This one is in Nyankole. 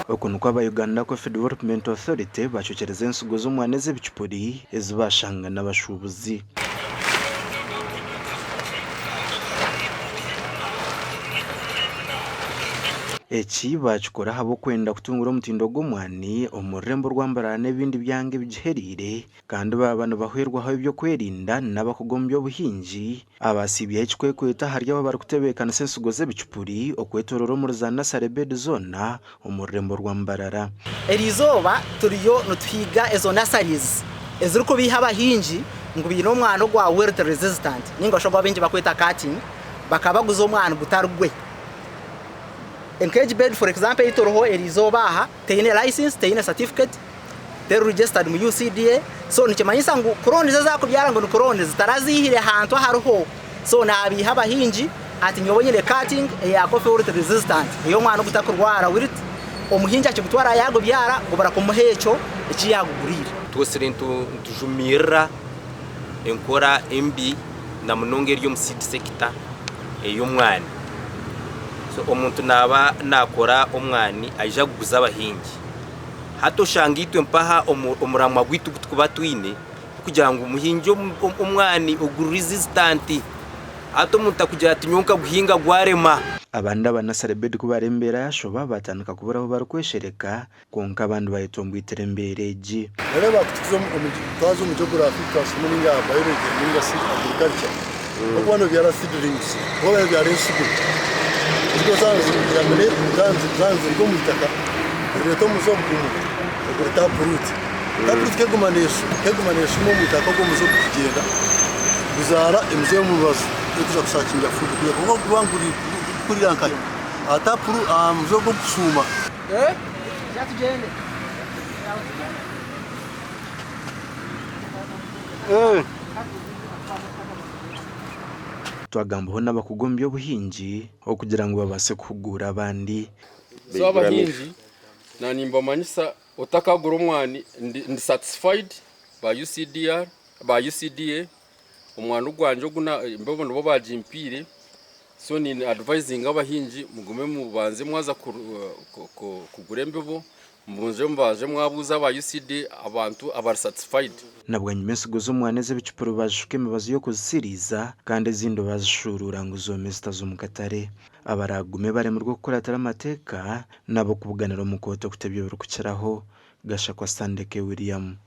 Oku nikwo aba Uganda Coffee Development Authority bacwekyereza ensigo z'omwani ez'ebicupuri ezi bashanga n'abashuubuzi. Eki baakikora ahabw'okwenda kutunguura omutindo gw'omwani omu rurembo rwa Mbarara n'ebindi byanga ebigihereire kandi baaba nibahwerwaho eby'okwerinda n'abakugu omu by'obuhingi Abasiibyeho ekikwekweto ahari abo abarikutebeekanisa ensigo z'ebicupuri okwetooroora omuri za nasare bedi zoona omu rurembo rwa Mbarara. Eriizooba turiyo nituhiiga ezo nurseries ezirikubiiha abahingi ngu baine omwani ogwa wilt resistant ninga shi ogu abaingi barikweta cutting bakabaguza omwani gutari gwe. Nk'egi bed for example ei turiho eriizooba aha teine license, teine certificate, teri registered mu UCDA so nikimanyisa ngu clones ezi arikubyara ngu ni clones taraziihire hantu ahariho so nabiiha abahingi ati nyowe nyine cutting eya coffee wilt resistant ey'omwana ogutakurwara wilt omuhingi akigutwara yagubyara gubura kumuha ekyo eki yaguguriire. Twosire nitujumirira enkora embi na munonga eri omu seed sector ey'omwani. So omuntu naaba nakora omwani aija kuguza abahingi. Hati oshanga itwe mpaha omuramwa gwaitu ogu turikuba twine kugira ngu muhingye omwani oguri resistant. Hati omuntu akugira ati nyowe nkaguhinga gwarema. Abandi aba Nasare Bedi ku bareeba embeera yashoba batandika kubura ahu barikweshereka, kwonka abandi bayetomboitera embeera egi. Noreeba ku tukuza omu twaza omu geography twashoma ninga biology ninga shi agriculture okuba nobyara seedlings oba nobyara ensigo ensigo zaaba niziruga omu itaka nizireeta omuzi ogumu oguri tap root tap root ku eguma neshuuma omu itaka ogwo omuzi ogukugyenda guzaara emizi ey'omu rubaju erikuza kushakinga food kwonka ogurikuba nigukurira nka aha tap root aha muzi ogu ogukushuuma. Twagambaho n'abakugu omu by'obuhingi okugira ngu babaase kuhuguura abandi. So abahingi na nimbamanyisa otakagura omwani ndi satisfied ba UCDR ba UCDA omwani ogwangye ogu embibo nibo bagimpiire so ni advisinga abahingi mugume mubanze mwaza kugura embibo Mubanze mubanze mwabuuza aba UCD abantu abari satisfied. Na bwanyima ensigo z'omwana ez'ebicupuri baazishuka emibazi y'okuzisiriiza kandi ezindi baazishuuruura ngu zoome zitaza omu katare. Abaraagume baremirwe kukuratira amateeka n'ab'okubuganira omu kooti okutebya ebirikukiraho. Gashakwa Sandeke William.